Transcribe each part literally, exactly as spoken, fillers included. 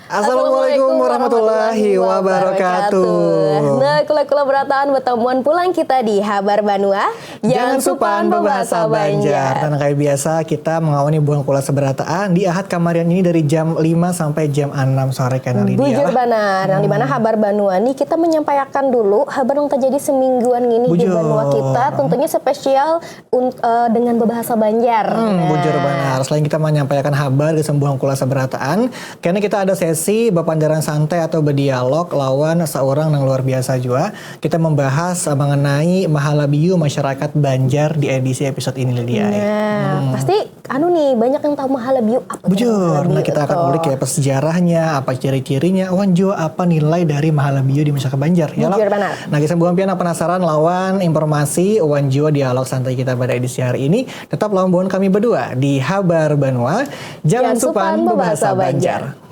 Assalamualaikum warahmatullahi wabarakatuh. Nah, kula-kula berataan bertemuan pulang kita di Habar Banua. Jangan supan bebahasa Banjar. Dan kayak biasa kita mengawani buang kula seberataan di Ahad kamarian ini dari jam lima sampai jam enam sore kena Lydia. Bujur banar. Yang dimana Habar Banua nih kita menyampaikan dulu habar yang terjadi semingguan ini di Bujur. Banua kita. Tentunya spesial un- eh, dengan bebahasa Banjar. Hmm, bujur banar. Selain kita menyampaikan habar di sembuhan kula seberataan, kena kita ada sesi bepandaran santai atau berdialog lawan seorang yang luar biasa juga. Kita membahas eh, mengenai mahalabiu masyarakat Banjar di edisi episode ini, Lydia. Nah, pasti anu nih banyak yang tahu mahalabiu apa tuh. Bujur. Mahalabiu nah, kita akan tuh. Ulik ya apa sejarahnya, apa ciri-cirinya, wan jua apa nilai dari mahalabiu di masyarakat Banjar. Ya, Bujur banar. Nah, kisah buhan pian penasaran lawan informasi wan jua dialog santai kita pada edisi hari ini. Tetap lawan buhan kami berdua di Habar Banua. Jangan supan bebahasa Banjar.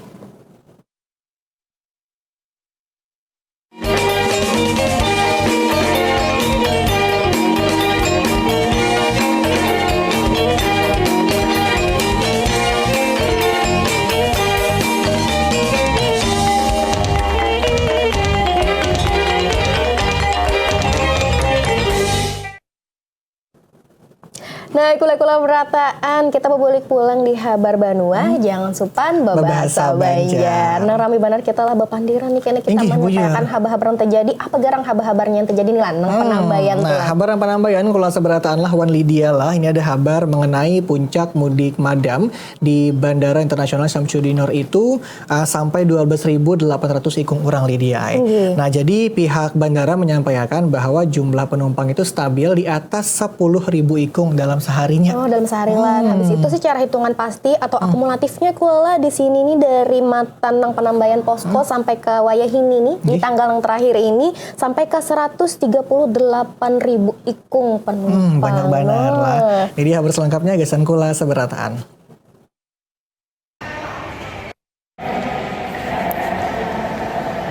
Nah, kula-kula berataan, kita bebulik pulang di Habar Banua, jangan supan bebahasa Banjar. Nah, rami banar kita lah bepandiran nih, kena kita menyampaikan habar-habar yang terjadi, apa garang habar-habarnya yang terjadi nih lah, nang penambayan. Nah, habar yang penambayan, kula seberataan lah, wan Lydia lah, ini ada habar mengenai puncak mudik madam di Bandara Internasional Syamsuddinor itu uh, sampai dua belas ribu delapan ratus ikung urang, Lydia. Nah, jadi pihak bandara menyampaikan bahwa jumlah penumpang itu stabil di atas sepuluh ribu ikung dalam seharinya. Oh, dalam sehari lah. Hmm. Habis itu secara hitungan pasti atau hmm. akumulatifnya kula di sini nih dari matan nang penambayan posko hmm. sampai ke wayah ini nih, di tanggal yang terakhir ini sampai ke seratus tiga puluh delapan ribu ikung penumpang. Hmm, banyak banar lah. Jadi habar selengkapnya gasan kula seberataan.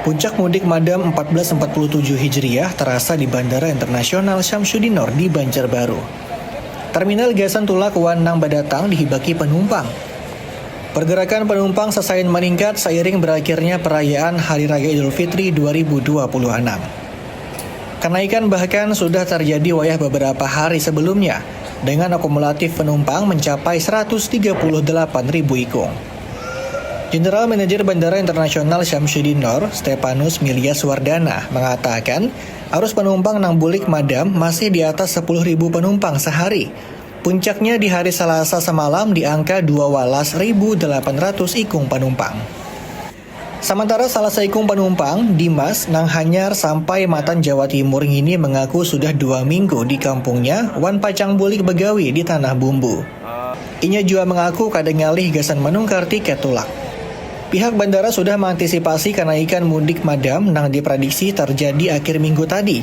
Puncak mudik Madam empat belas empat puluh tujuh Hijriah terasa di Bandara Internasional Syamsuddinor di Banjarbaru. Terminal gasan tulak wan nang badatang dihibaki penumpang. Pergerakan penumpang sasain meningkat seiring berakhirnya perayaan Hari Raya Idul Fitri dua ribu dua puluh enam. Kenaikan bahkan sudah terjadi wayah beberapa hari sebelumnya, dengan akumulatif penumpang mencapai seratus tiga puluh delapan ribu ikung. General Manager Bandara Internasional Syamsuddinor, Stepanus Milyas Wardana, mengatakan, arus penumpang nang bulik madam masih di atas sepuluh ribu penumpang sehari. Puncaknya di hari Selasa semalam di angka dua walas ribu delapan ratus ikung penumpang. Samantara salah saikung panumpang, Dimas, nang hanyar sampai matan Jawa Timur ngini mengaku sudah dua minggu di kampungnya wan pacang bulik begawi di Tanah Bumbu. Inya jua mengaku kada ngalih gasan menukar tiket tulak. Pihak bandara sudah mengantisipasi kenaikan mudik madam nang diprediksi terjadi akhir minggu tadi.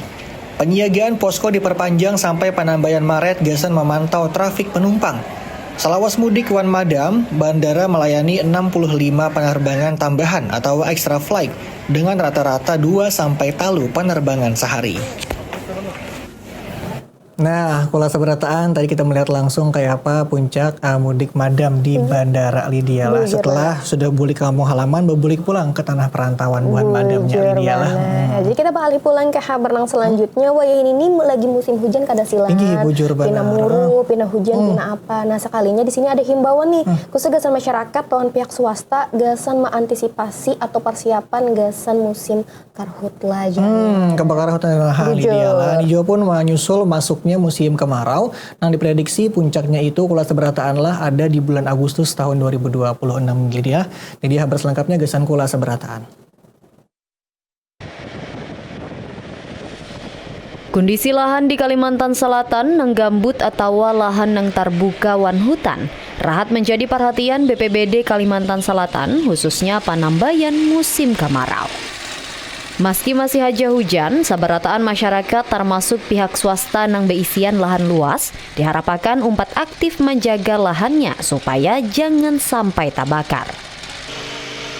Penyiagaan posko diperpanjang sampai panambayan Maret gasan memantau trafik penumpang. Salawas mudik wan madam, bandara melayani enam puluh lima penerbangan tambahan atau extra flight dengan rata-rata dua sampai talu penerbangan sehari. Nah, kula seberataan tadi kita melihat langsung kayak apa puncak uh, mudik madam di hmm. Bandara Lydia lah. Setelah sudah bulik kampung halaman, berbulik pulang ke tanah perantauan buhan madamnya Lydia lah. Hmm. Jadi kita beralih pulang ke habar yang selanjutnya. Wayah ini nih lagi musim hujan kada silan. Tinggi, bujur banar. Pina muru, pina hujan, hmm. pina apa. Nah, sekalinya di sini ada himbauan nih. Hmm. Khusus gasan masyarakat, lawan pihak swasta, gasan mengantisipasi atau persiapan gasan musim karhutlah. Hmm, kebakaran hutan dan lahan di dia lah. Ini juga pun menyusul masuknya musim kemarau, yang diprediksi puncaknya itu kula seberataan lah ada di bulan Agustus tahun dua ribu dua puluh enam. Jadi ya, jadi habar selengkapnya gasan kula seberataan. Kondisi lahan di Kalimantan Selatan nang gambut atawa lahan nang tarbuka wan hutan rahat menjadi perhatian B P B D Kalimantan Selatan, khususnya panambayan musim kamarau. Maski masih haja hujan, sabarataan masyarakat tarmasuk pihak swasta nang beisian lahan luas diharapakan umpat aktif manjaga lahannya supaya jangan sampai tabakar.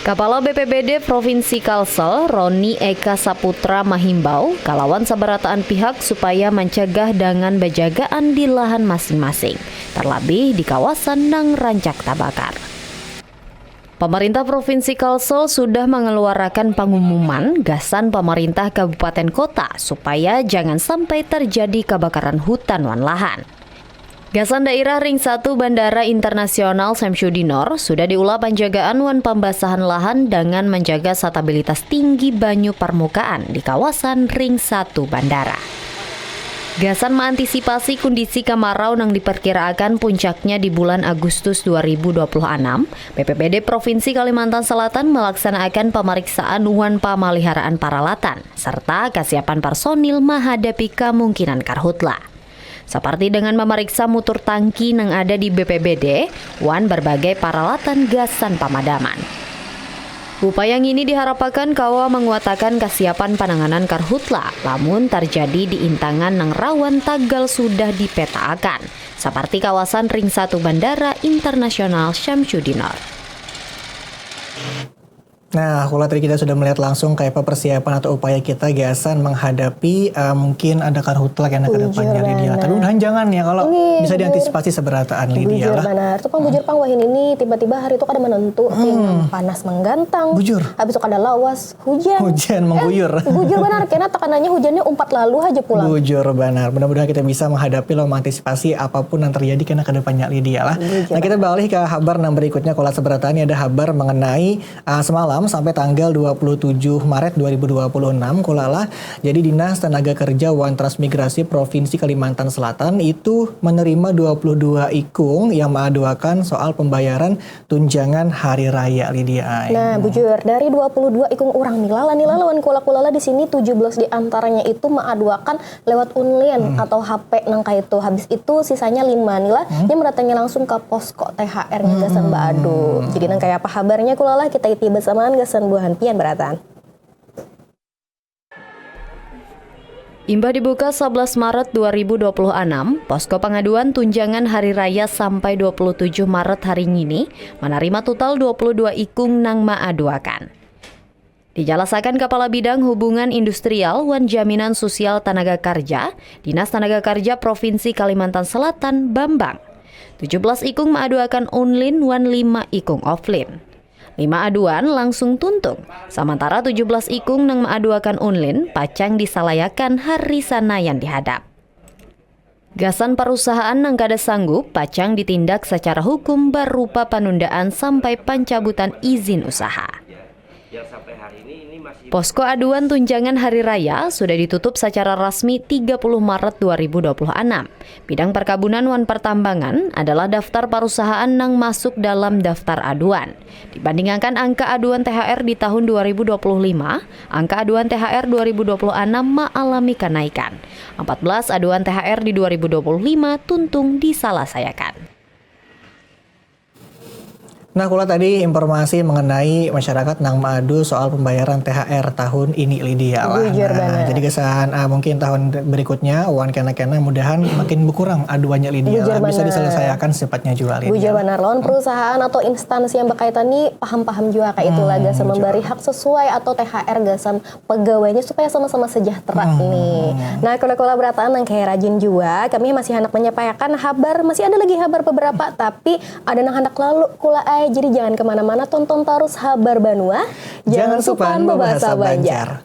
Kapala B P B D Provinsi Kalsel, Roni Eka Saputra mahimbau kalawan sabarataan pihak supaya mancegah dangan bajagaan di lahan masing-masing, terlabih di kawasan nang rancak tabakar. Pemerintah Provinsi Kalsel sudah mengeluarakan pengumuman gasan pemerintah kabupaten kota supaya jangan sampai terjadi kebakaran hutan wan lahan. Gasan daerah Ring satu Bandara Internasional Samsudinor sudah diulah penjagaan wan pembasahan lahan dengan menjaga stabilitas tinggi banyu permukaan di kawasan Ring satu Bandara. Gasan mengantisipasi kondisi kemarau yang diperkiraakan puncaknya di bulan Agustus dua ribu dua puluh enam, B P B D Provinsi Kalimantan Selatan melaksanakan pemeriksaan wan pemeliharaan peralatan serta kesiapan personil menghadapi kemungkinan karhutla. Seperti dengan memeriksa mutur tangki yang ada di B P B D wan berbagai peralatan gasan pemadaman. Upaya ini diharapakan kawa menguatakan kesiapan penanganan karhutla lamun terjadi di intangan yang rawan tagal sudah dipetaakan, seperti kawasan Ring satu Bandara Internasional Syamsuddinor. Nah, Kula, tadi kita sudah melihat langsung kayak apa persiapan atau upaya kita gasan menghadapi, eh, mungkin ada karhutla kena ke depannya, Lydia. Tapi mudahan jangan ya, kalau bisa diantisipasi seberataan, Lydia lah. Bujur banar. Tuh pang bujur pang wahini ini tiba-tiba hari itu kada menentu, hmm, panas menggantang. Bujur. Habis itu kada lawas, hujan. Hujan mengguyur. Eh, bujur banar, kena tekanannya hujannya umpat lalu aja pulang. Bujur banar. Mudah-mudahan kita bisa menghadapi lah, mengantisipasi apapun yang terjadi kena ke depannya, Lydia lah. Bujur. Nah, kita beralih ke habar yang berikutnya, Kula, seberataan. Ini ada habar mengenai Ah, semalam sampai tanggal dua puluh tujuh Maret dua ribu dua puluh enam, Kula lah. Jadi, Dinas Tenaga Kerja wan Transmigrasi Provinsi Kalimantan Selatan itu menerima dua puluh dua ikung yang mengaduakan soal pembayaran tunjangan hari raya, Lydia. Nah, bujur, dari dua puluh dua ikung urang nih, Lala nih, Lala wan Kula, Kula lah di sini tujuh belas di antaranya itu mengaduakan lewat online atau H P nang kaitu. Habis itu sisanya lima nih lah, hmm, yang mendatangi langsung ke posko T H R nya gasan baadu. Jadi nang kaya apa habarnya, Kula lah, kita iti bersamaan gasan buahan pian berataan. Imbah dibuka sebelas Maret dua ribu dua puluh enam, posko pengaduan tunjangan hari raya sampai dua puluh tujuh Maret hari ngini menerima total dua puluh dua ikung nang maaduakan. Dijalasakan Kapala Bidang Hubungan Industrial wan Jaminan Sosial Tanaga Karja, Dinas Tanaga Karja Provinsi Kalimantan Selatan, Bambang. Tujuh belas ikung maaduakan online wan lima ikung offline. Lima aduan langsung tuntung, samantara tujuh belas ikung nang maaduakan online pacang disalayakan hari Sanayan dihadap. Gasan parusahaan nang kada sanggup, pacang ditindak sacara hukum barupa panundaan sampai pancabutan izin usaha. Posko aduan tunjangan hari raya sudah ditutup sacara rasmi tiga puluh Maret dua ribu dua puluh enam. Bidang perkabunan wan pertambangan adalah daftar parusahaan nang masuk dalam daftar aduan. Dibandingakan angka aduan T H R di tahun dua ribu dua puluh lima, angka aduan T H R dua ribu dua puluh enam maalami kanaikan. Empat belas aduan T H R di dua ribu dua puluh lima tuntung disalasayakan. Nah, Kula, tadi informasi mengenai masyarakat nang maadu soal pembayaran T H R tahun ini, Lydia lah. Bujur banar. Jadi gasan, ah, mungkin tahun berikutnya, wan kena-kena, mudahan makin berkurang aduannya, Lydia lah. Bisa diselesaikan secepatnya jua, Lydia. Bujur banar. Lawan perusahaan atau instansi yang berkaitan nih paham-paham jua kaitu lah, gasan membari hak sesuai atau T H R gasan pegawainya supaya sama-sama sejahtera nih. Nah, Kula-Kula berataan nang kaya rajin jua, kami masih handak menyampaikan habar, masih ada lagi habar beberapa, tapi ada nang handak lalu, Kula ai. Jadi jangan kemana-mana, tonton tarus Habar Banua. Jangan supan bebahasa Banjar.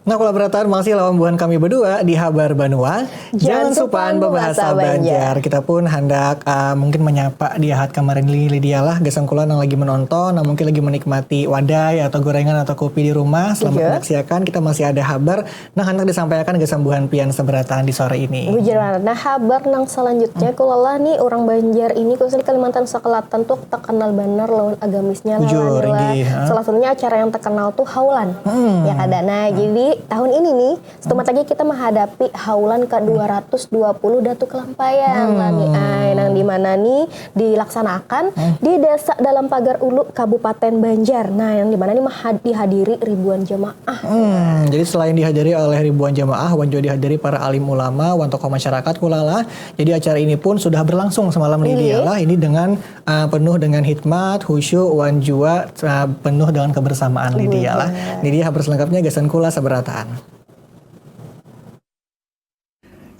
Nah, kalau berataan masih lawan buhan kami berdua di Habar Banua. Jangan supan bebahasa Banjar. Kita pun hendak, uh, mungkin menyapa di Ahad kemarin ini, Lydia lah, gasan kula nang lagi menonton, nang mungkin lagi menikmati wadai atau gorengan atau kopi di rumah. Selamat menyaksikan, kita masih ada habar nang hendak disampaikan gasan buhan pian seberataan di sore ini. Bujur banget. Nah, habar nang selanjutnya, kulalah nih, orang Banjar ini, khususnya di Kalimantan Selatan tuh terkenal banar lawan agamisnya lah, Bujur, Nila. Inggih, ha? Salah satunya acara yang terkenal tuh haulan. Hmm. Ya kada? Nah, jadi tahun ini nih, setumat lagi kita menghadapi haulan ke dua ratus dua puluh Datu Kelampayan lah nih, ai. Nang di mana nih dilaksanakan di Desa Dalam Pagar Ulu, Kabupaten Banjar. Nah, yang di mana nih mahad-, dihadiri ribuan jamaah. Hmm, jadi selain dihadiri oleh ribuan jamaah, wan jua dihadiri para alim ulama, wan tokoh masyarakat, kulalah. Jadi acara ini pun sudah berlangsung semalam, Lydia lah. Ini dengan, uh, penuh dengan hikmat, khusyuk, wan jua, uh, penuh dengan kebersamaan, Lydia lah. Ini dia habar selengkapnya gasan kula seberataan.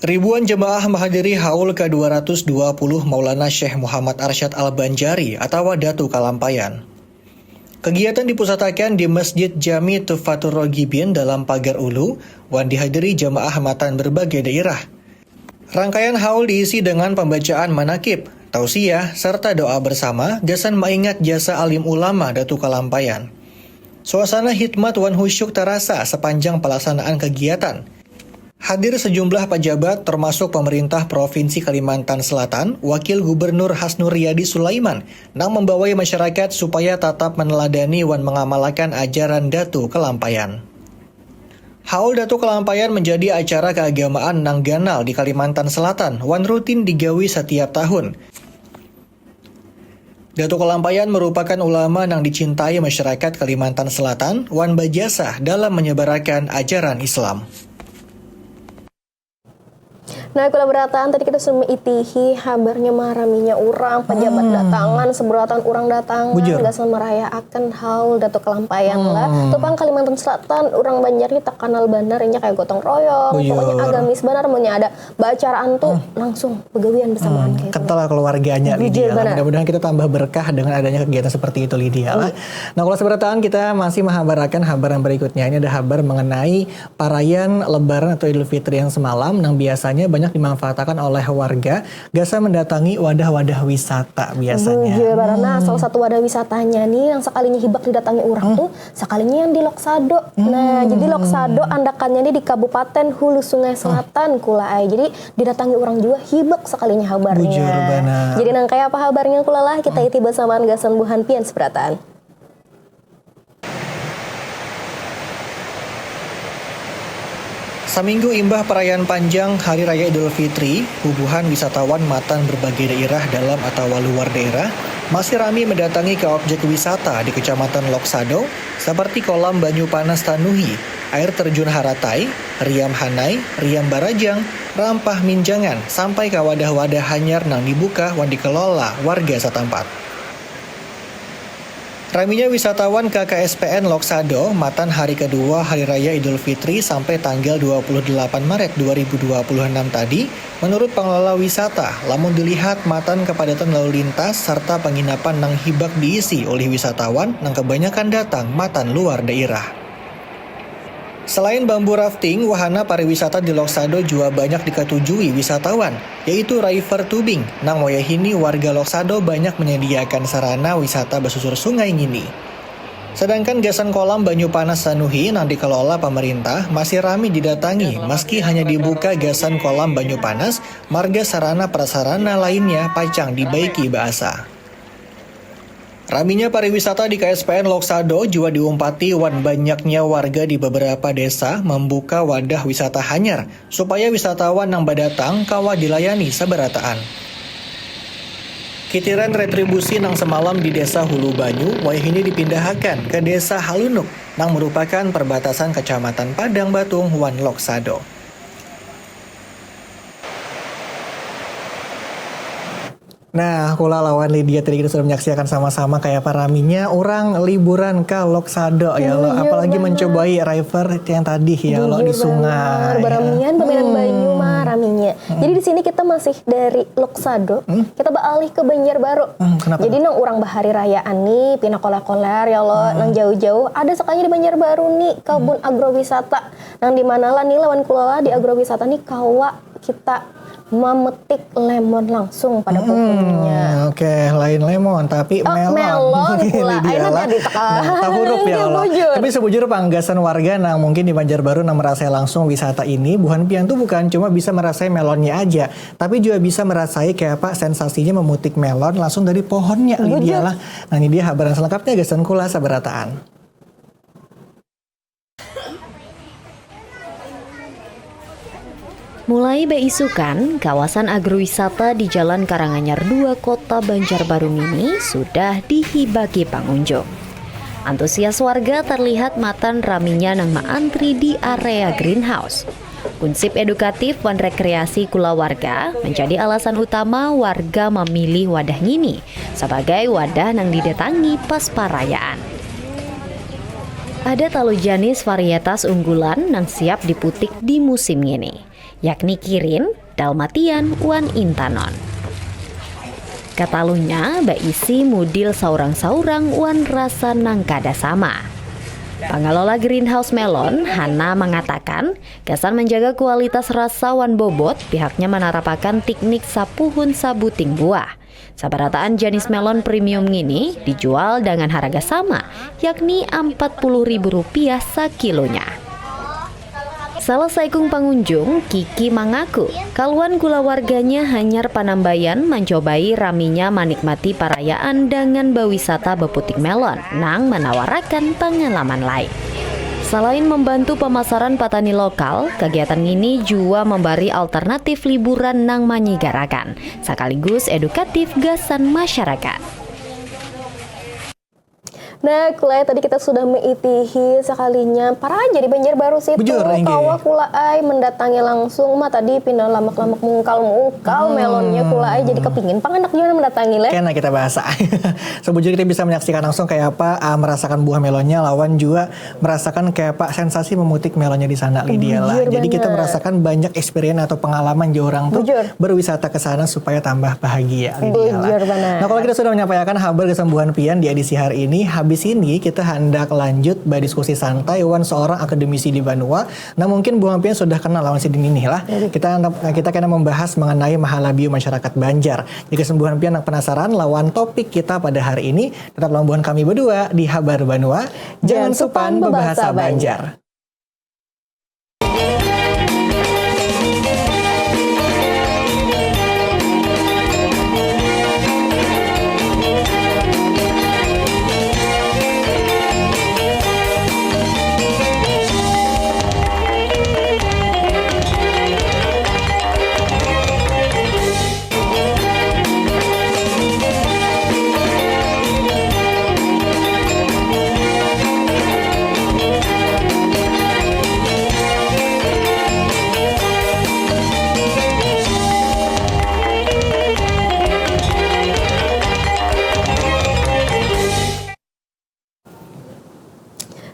Ribuan jemaah menghadiri haul ke dua ratus dua puluh Maulana Syekh Muhammad Arsyad Al-Banjari atau Datu Kalampayan. Kegiatan dipusatakan di Masjid Jami Tuhfatur Rogibin Dalam Pagar Ulu, wan dihadiri jemaah matan berbagai daerah. Rangkaian haul diisi dengan pembacaan manakib, tausiah, serta doa bersama gasan maingat jasa alim ulama Datu Kalampayan. Suasana hikmat wan khusyuk terasa sepanjang pelaksanaan kegiatan. Hadir sejumlah pejabat, termasuk pemerintah Provinsi Kalimantan Selatan, Wakil Gubernur Hasnur Riyadi Sulaiman, nang membawai masyarakat supaya tatap meneladani wan mengamalkan ajaran Datu Kelampayan. Haul Datu Kelampayan menjadi acara keagamaan nang ganal di Kalimantan Selatan wan rutin digawi setiap tahun. Datu Kelampayan merupakan ulama nang dicintai masyarakat Kalimantan Selatan wan bajasa dalam menyebarakan ajaran Islam. Nah, kula berataan tadi kita sudah meitihi habarnya maraminya urang, pejabat datangan, seberataan urang datangan, gasan merayaakan haul Datu Kelampayan lah. Tu pang Kalimantan Selatan, urang Banjar ni takanal banar, inya kaya gotong royong, pokoknya agamis banar, munnya ada baacaraan tu langsung begawian bersamaan kaya itu. Kental lah keluarganya, Lydia lah. Mudah-mudahan kita tambah berkah dengan adanya kegiatan seperti itu, Lydia lah. Nah, kalau seberataan kita masih menghabarakan habar yang berikutnya. Ini ada habar mengenai parayaan Lebaran atau Idul Fitri yang semalam, nang biasanya banyak dimanfaatakan oleh warga gasan mendatangi wadah-wadah wisata biasanya. Bujur, karena salah satu wadah wisatanya nih yang sekalinya hibak didatangi urang tuh, sekalinya yang di Loksado. Nah, jadi Loksado andakannya nih di Kabupaten Hulu Sungai Selatan, kula ai. Jadi didatangi urang jua hibak sekalinya habarnya. Bujur banar. Jadi nang kaya apa habarnya, kulalah kita iti bersamaan gasan buhan pian seberataan. Saminggu imbah perayaan panjang Hari Raya Idul Fitri, bubuhan wisatawan matan berbagai daerah dalam atawa luar daerah masih rami mendatangi ke objek wisata di Kecamatan Loksado, seperti kolam banyu panas Tanuhi, air terjun Haratai, Riam Hanai, Riam Barajang, Rampah Minjangan, sampai ke wadah-wadah hanyar nang dibuka wan dikelola warga setempat. Raminya wisatawan ke K S P N Loksado matan hari kedua Hari Raya Idul Fitri sampai tanggal dua puluh delapan Maret dua ribu dua puluh enam tadi, menurut pengelola wisata, lamun dilihat matan kepadatan lalu lintas serta penginapan nang hibak diisi oleh wisatawan nang kebanyakan datang matan luar daerah. Selain bambu rafting, wahana pariwisata di Loksado jua banyak dikatujui wisatawan, yaitu river tubing, nang wayahini warga Loksado banyak menyediakan sarana wisata basusur sungai ngini. Sedangkan gasan kolam banyu panas Sanuhi nang dikelola pamerintah masih rami didatangi, maski hanya dibuka gasan kolam banyu panas, marga sarana prasarana lainnya pacang dibaiki baasa. Raminya pariwisata di K S P N Loksado jua diumpati wan banyaknya warga di beberapa desa membuka wadah wisata hanyar supaya wisatawan nang badatang kawa dilayani sabarataan. Kitiran retribusi nang semalam di Desa Hulu Banyu wayahini dipindahakan ke Desa Halunuk nang merupakan perbatasan Kecamatan Padang Batung wan Loksado. Nah, Kula lawan Lydia tadi kita sudah menyaksikan sama-sama kayak apa raminya orang liburan ke Loksado ya lo. Apalagi mencobai river yang tadi ya lo di sungai. Beramian, bermain banyu mah raminya. Jadi di sini kita masih dari Loksado, kita beralih ke Banjarbaru. Hmm, kenapa? Jadi nang orang bahari rayaan nih, pina koler-koler ya lo, nang jauh-jauh. Ada sekalinya di Banjarbaru nih, kabun agrowisata. Nang di mana lah nih lawan Kula lah di agrowisata nih kawa kita memetik lemon langsung pada pohonnya. Oke, lain lemon tapi melon. Melon pula. Ayo nanti ada teka. Nah, tahurup ya Allah. Tapi sebujur panggasan warga nang mungkin di Banjarbaru nang merasai langsung wisata ini, buhan pian tuh bukan cuma bisa merasai melonnya aja, tapi juga bisa merasai kayak apa sensasinya memetik melon langsung dari pohonnya. Ini dia lah. Nah, ini dia habaran selengkapnya gasan Kula sabarataan. Mulai beisukan, kawasan agrowisata di Jalan Karanganyar dua Kota Banjarbaru ngini sudah dihibaki pangunjung. Antusias warga terlihat matan raminya nang maantri di area greenhouse. Kunsip edukatif wan rekreasi kula warga menjadi alasan utama warga mamilih wadah ngini sabagai wadah nang didatangi pas parayaan. Ada talu janis varietas unggulan nang siap diputik di musim ngini, yakni Kirin, Dalmatian, wan Intanon. Katalunya baisi mudil saurang-saurang wan rasa nang kada sama. Pangalola greenhouse melon, Hana, mangatakan gasan manjaga kualitas rasa wan bobot, pihaknya manarapakan tiknik sapuhun sabuting buah. Sabarataan janis melon premium ngini dijual dangan haraga sama, yakni ampat puluh ribu rupiah sakilonya. Salah saikung pangunjung, Kiki, mangaku kaluan kulawarganya hanyar panambayan mancobai raminya manikmati parayaan dangan bawisata baputik melon nang manawarakan pangalaman lain. Salain mambantu pamasaran patani lokal, kagiatan ngini jua mambari alternatif liburan nang manyigarakan. Sakaligus edukatif gasan masyarakat. Nah, Kula ai tadi kita sudah meitihi sakalinya para aja di Banjarbaru situ. Bujur, inggih. Kawa Kula ai mendatangi langsung mah tadi pina lamak-lamak mungkal-mungkal melonnya Kula ai jadi kepingin pang handak jua mendatangi leh. Kena kita bahasa. Sebujurnya kita bisa menyaksikan langsung kayak apa, ah, merasakan buah melonnya lawan juga merasakan kayak apa sensasi memutik melonnya di sana, Lydia lah. Jadi kita merasakan banyak experience atau pengalaman jua orang tuh berwisata ke sana supaya tambah bahagia, Lydia lah. Bujur banar. Nah, kalau kita sudah menyampaikan habar gasan buhan pian di edisi hari ini, habis ini kita handak lanjut badiskusi santai wan seorang akademisi di banua. Nah, mungkin buhan pian sudah kenal lawan sidin ini lah. Kita kita kena membahas mengenai mahalabiu masyarakat Banjar. Jadi gasan buhan pian nang penasaran lawan topik kita pada hari ini, tetap lawan buhan kami berdua di Habar Banua. Jangan supan bebahasa Banjar.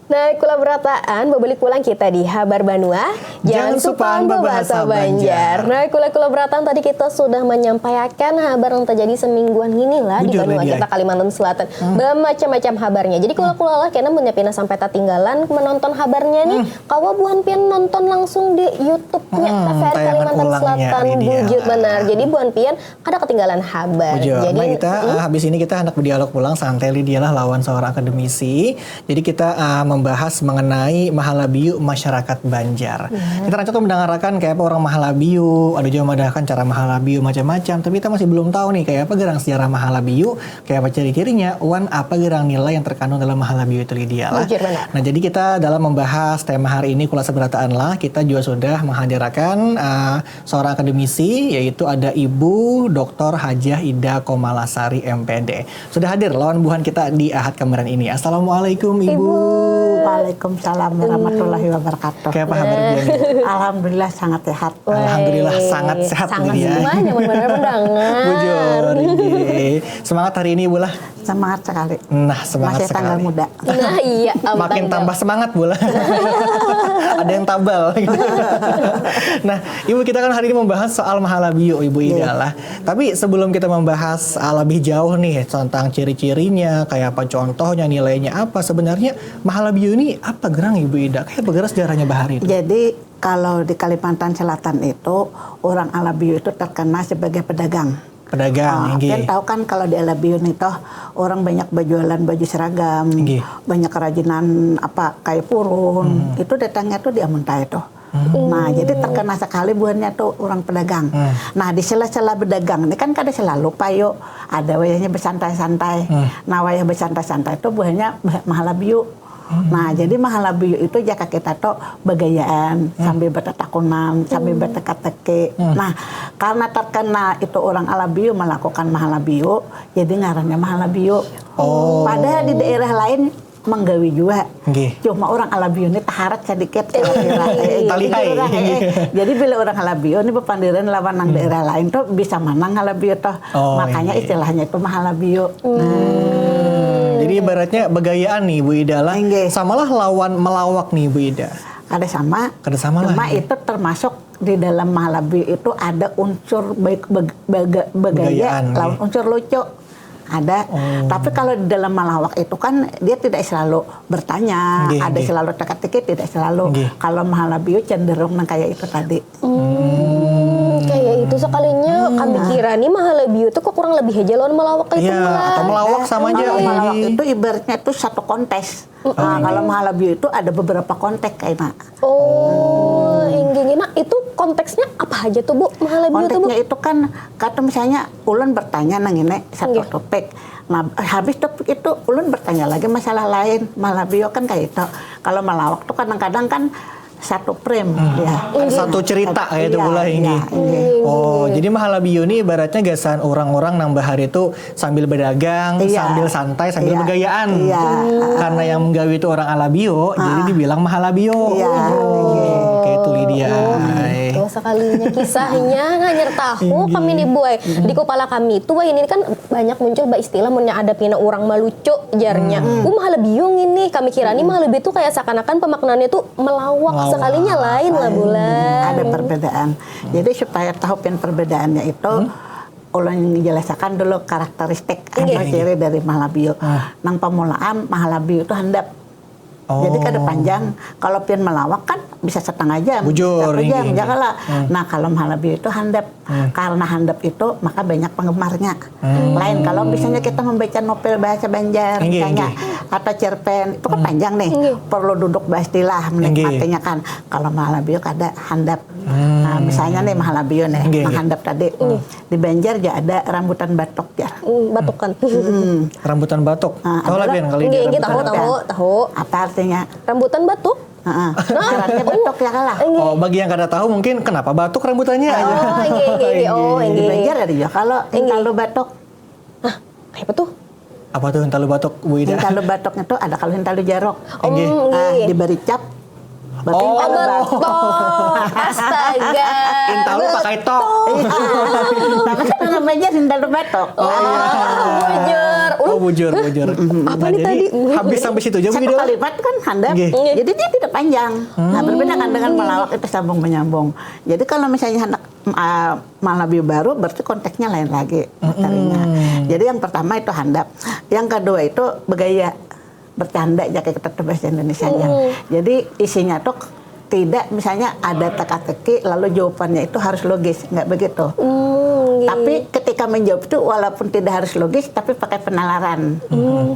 Nah, kula berataan, babalik pulang kita di Habar Banua. Jangan supan bebahasa Banjar. Nah, kula-kula berataan tadi kita sudah menyampaikan habar yang terjadi semingguan ngini lah di banua kita Kalimantan Selatan. Bermacam-macam habarnya. Jadi kula-kula lah kena munnya pina sampai tatinggalan menonton habarnya nih, kawa buhan pian nonton langsung di YouTube-nya TVRI Kalimantan Selatan. Bujur benar. Jadi buhan pian kada ketinggalan habar. Bujur. Jadi, nah, kita uh, habis ini kita hendak berdialog pulang santai, Lydia lah lawan seorang akademisi. Jadi kita uh, membahas mengenai mahalabiu masyarakat Banjar. Ya. Kita rancak tuh mendengarkan kayak apa orang mahalabiu, ada juga madahkan cara mahalabiu macam-macam. Tapi kita masih belum tahu nih kayak apa gerang sejarah mahalabiu, kayak apa ciri-cirinya, wan apa gerang nilai yang terkandung dalam mahalabiu itu, Lydia lah. Bujur benar. Nah, jadi kita dalam membahas tema hari ini Kula Sabarataan lah, kita juga sudah menghadirakan uh, seorang akademisi, yaitu ada Ibu Doktor Hajah Ida Komalasari M Pd. Sudah hadir lawan buhan kita di Ahad kemarin ini. Assalamualaikum Ibu. Ibu. Waalaikumsalam. Salam warahmatullahi wabarakatuh. Kayak apa kabar Bian? Alhamdulillah sangat sehat. Alhamdulillah sangat sehat Sangat Bian. Semuanya benar mendengar. Bujur, inggih. Semangat hari ini Bu lah. Semangat sekali. Nah, semangat Masih sekali. Tanggal muda. Nah iya, Makin abang tambah semangat Bu lah. Ada yang tabal. Nah, Ibu, kita kan hari ini membahas soal Mahalabio, Ibu Ida lah. Tapi sebelum kita membahas, ah, lebih jauh nih tentang ciri-cirinya, kayak apa contohnya, nilainya apa, sebenarnya Mahalabio ini apa gerang, Ibu Ida? Kayak apa gerang sejarahnya bahari itu? Jadi kalau di Kalimantan Selatan itu orang Alabio itu terkenal sebagai pedagang. Pedagang, Ah, inggih. Pian tahu kan kalau di Alabio nih toh orang banyak berjualan baju seragam, Inggih. Banyak kerajinan apa kayu purun, itu datangnya tuh di Amuntai tuh. Nah, jadi terkenal sekali buhannya tuh orang pedagang. Nah, di sela-sela berdagang ini kan kada selalu payo, ada wayahnya bersantai-santai. Nah, wayah bersantai-santai itu buhannya Mahalabio. Nah, jadi Mahalabio itu jaka kita tuh begayaan sambil bertetakunan, sambil berteka-teki. Nah, karena terkenal itu orang Alabio melakukan Mahalabio, jadi ngarannya Mahalabio. Oh. Padahal di daerah lain menggawi juga. Nggih. Cuma orang Alabio ini taharat sedikit kira-kira. Eh, jadi Talihai. orang, eh, eh. Jadi bila orang Alabio ini berpandiran lawan nang daerah lain tuh bisa manang Alabio toh. Oh, Makanya iya. Istilahnya itu Mahalabio. Jadi ibaratnya begayaan nih Bu Ida lah. Inggih. Samalah lawan melawak nih Bu Ida. Kada sama. Kada sama lah, Cuma ya. Itu termasuk di dalam Mahalabio itu ada unsur baik beg- bega- begaya Begayaan, lawan ya. Unsur lucu. Ada. Oh. Tapi kalau di dalam melawak itu kan dia tidak selalu bertanya, Nggih, ada nggih. Selalu teka-teki, tidak selalu. Nggih. Kalau Mahalabio cenderung nang kayak itu tadi. Hmm, kayak itu sekalinya kami kira nih Mahalabio tuh kok kurang lebih aja lawan melawak itu Iya, lah. Atau melawak sama aja. Kalau melawak Iya. Itu ibaratnya itu satu kontes. Nah, kalau Mahalabio itu ada beberapa kontes kayak Mak. Oh, inggih. Nah, itu konteksnya apa aja tuh Bu? Mahalabio tuh Bu? Konteksnya itu kan kata misalnya ulun bertanya nang ini satu Nggih. Topik. Nah, habis topik itu ulun bertanya lagi masalah lain. Mahalabio kan kayak itu. Kalau melawak tuh kadang-kadang kan satu frame ya. Ada satu cerita kayak itu Iya, pula ini. Iya, iya. Oh, jadi Mahalabio ini ibaratnya gasan orang-orang nang bahari itu sambil berdagang, Iya. sambil santai, sambil Iya. begayaan. Iya. Karena yang menggawi itu orang Alabio, jadi dibilang Mahalabio. Iya. Oke, itu Lydia. Hai. Tuh sekalinya kisahnya nganyar tahu kami nih buai. Di kepala kami itu wah ini kan banyak muncul bah istilah munnya ada pina orang malucu jarnya. Uh Mahalabio ini kami kira nih Mahalabio itu kayak seakan-akan pemaknaannya tuh melawak Melawak. Sekalinya lain lah bulan. Ada perbedaan. Jadi supaya tahu pian perbedaannya itu, ulun jelaskan dulu karakteristik atau Nggih. Ciri dari Mahalabio. Nang pamulaan Mahalabio itu handap. Oh. Jadi kada panjang. Kalau pian melawak kan bisa setengah jam, Bujur, satu jam, inggih, ya inggih. Lah. Nah kalau Mahalabio itu handap. Karena handap itu maka banyak penggemarnya. Lain kalau misalnya kita membaca novel bahasa Banjar Inggih, misalnya inggih. Atau cerpen itu kan panjang nih. Perlu duduk beristilah Inggih. Menikmatinya kan. Kalau Mahalabio kada handap. Nah, misalnya nih Mahalabio nih, Inggih, nang inggih. Handap tadi. Di Banjar ja ada rambutan batok ya. Hmm, batukan. Rambutan batok. Ah, Tahu lah adalah- Bian kalau Nggih, ini nggih, rambutan tahu, batok. tahu, tahu. Apa artinya? Rambutan batuk. Heeh. Ngarannya batok ya kalah. Oh, bagi yang kada tahu mungkin kenapa batuk rambutannya. Oh, nggih, nggih, nggih. Oh, Di nggih. Banjar ada juga kalau Inggih. Hintalu batok. Hah, apa tuh? Apa tuh Hintalu batok, Bu Ida? Hintalu batok itu ada kalau Hintalu jarok. Oh, Inggih. Ah, nggih. Diberi cap. Berarti Oh. Hintalu Oh, batok. betul. Astaga. Hintalu pakai tok. Tapi kan namanya Hintalu batok. Oh, bujur. Oh, bujur, bujur. Apa Nah, nih jadi tadi? Habis sampai situ aja Bu Satu Ida. Kalimat kan handap. Nggih. Jadi dia tidak panjang. Nah, berbeda kan dengan melawak itu sambung menyambung. Jadi kalau misalnya hendak uh, Mahalabio baru berarti konteksnya lain lagi materinya. Jadi yang pertama itu handap. Yang kedua itu begaya, bercanda ya kayak kita tuh bahasa Indonesianya. Jadi isinya tuh tidak misalnya ada teka-teki lalu jawabannya itu harus logis, nggak begitu. Hmm, nggih. Tapi ketika menjawab itu walaupun tidak harus logis tapi pakai penalaran. Hmm,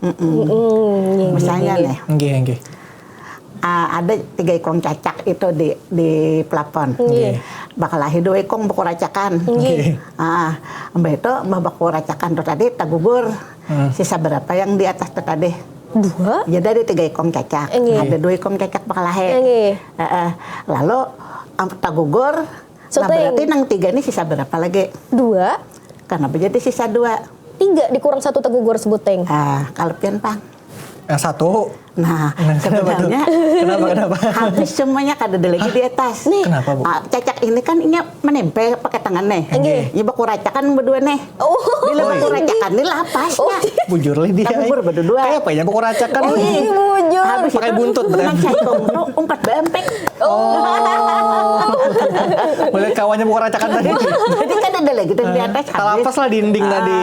nggih, Misalnya nggih, nih, Nggih, nggih. ah, ada tiga ikung cacak itu di di pelapon. Nggih. Bakalahi dua ikung bakuracakan. Nggih. Ah, mbah itu mbah bakuracakan tuh tadi tagugur. Sisa berapa yang di atas tuh tadi? Dua. Jadi ada tiga ikung cacak. Nggih. Ada dua ikung cacak bakalahi. Nggih. Heeh. Lalu am, tagugur. Nah, Sebuting. Berarti nang tiga ini sisa berapa lagi? Dua. Kenapa jadi sisa dua? Tiga dikurang satu tagugur sebuting. Ah, kalau pian pang. Yang satu. Nah, Nah, kenapa tuh? sebenarnya Kenapa, kenapa? habis semuanya kada ada lagi di atas. Nih. Kenapa, Bu? Ah, cacak ini kan inya menempel pakai tangan nih. Nggih. Inya bakuracakan berdua nih. Oh. Bila Oh, iya. bakuracakan ini lapasnya. Oh. Bujur lah dia. Kita bubur berdua. Kayak apa ya, bakuracakan. Oh, iya, bujur. Habis Pakai itu, buntut, berarti. Nang caikung tu umpat bampek. Oh. Melihat kawannya bakuracakan tadi. Jadi kan ada lagi tuh di atas habis. Talapas lah dinding tadi.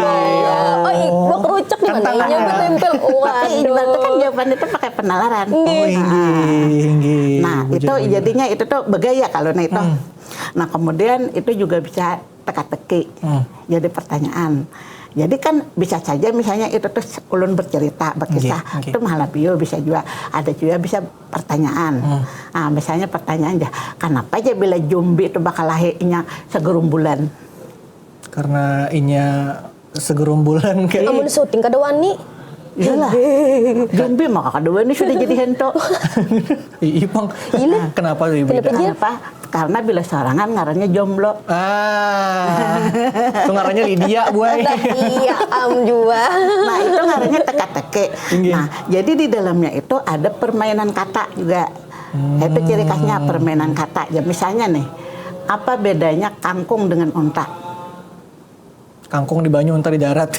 Oh, iya, bakrucuk Kan mana tangannya. Inya menempel. Tapi ibaratnya kan Waduh. jawaban itu pakai penalaran. Oh, inggih, inggih. Nah, Bujur, itu bujur. Jadinya itu tuh begaya kalau nah itu. Hmm. Nah, kemudian itu juga bisa teka-teki. Hmm. Jadi pertanyaan. Jadi kan bisa saja misalnya itu tuh ulun bercerita, berkisah. Nggih, nggih. Itu Mahalabiu bisa juga. Ada juga bisa pertanyaan. Hmm. Nah, misalnya pertanyaan aja, kenapa aja bila jumbi itu bakal lahirnya segerumbulan? Karena inya segerumbulan kayak Amun syuting kada wani. Iyalah. Jumbi maka kada wani sudah jadi hento. Ih, pang. Kenapa tuh, Ibu Kenapa Ida? dia? Kenapa? Karena bila sorangan ngarannya jomblo. Ah, itu ngarannya Lydia, buai. Iya, am jua. Nah, itu ngarannya teka-teki. Inggih. Nah, jadi di dalamnya itu ada permainan kata juga. Itu ciri khasnya permainan kata. Ya misalnya nih, apa bedanya kangkung dengan unta? Kangkung di banyu, unta di darat.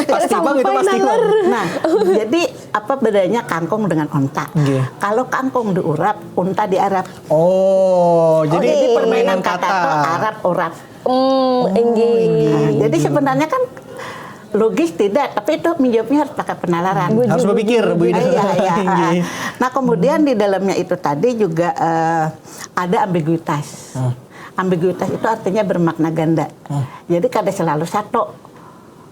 Pasti bang, itu Sampai pasti bang. nalar. Nah, jadi apa bedanya kangkung dengan unta? Nggih. Kalau kangkung diurap, unta diarap. Oh, jadi Oke. permainan Kata kata. tuh arap urap. Hmm, inggih. Nah, jadi sebenarnya kan logis tidak, tapi itu menjawabnya harus pakai penalaran. Harus berpikir, Bu Ida. Iya, iya. Inggih. Nah, kemudian di dalamnya itu tadi juga eh, ada ambiguitas. Hmm. Ambiguitas itu artinya bermakna ganda. Jadi kada selalu satu.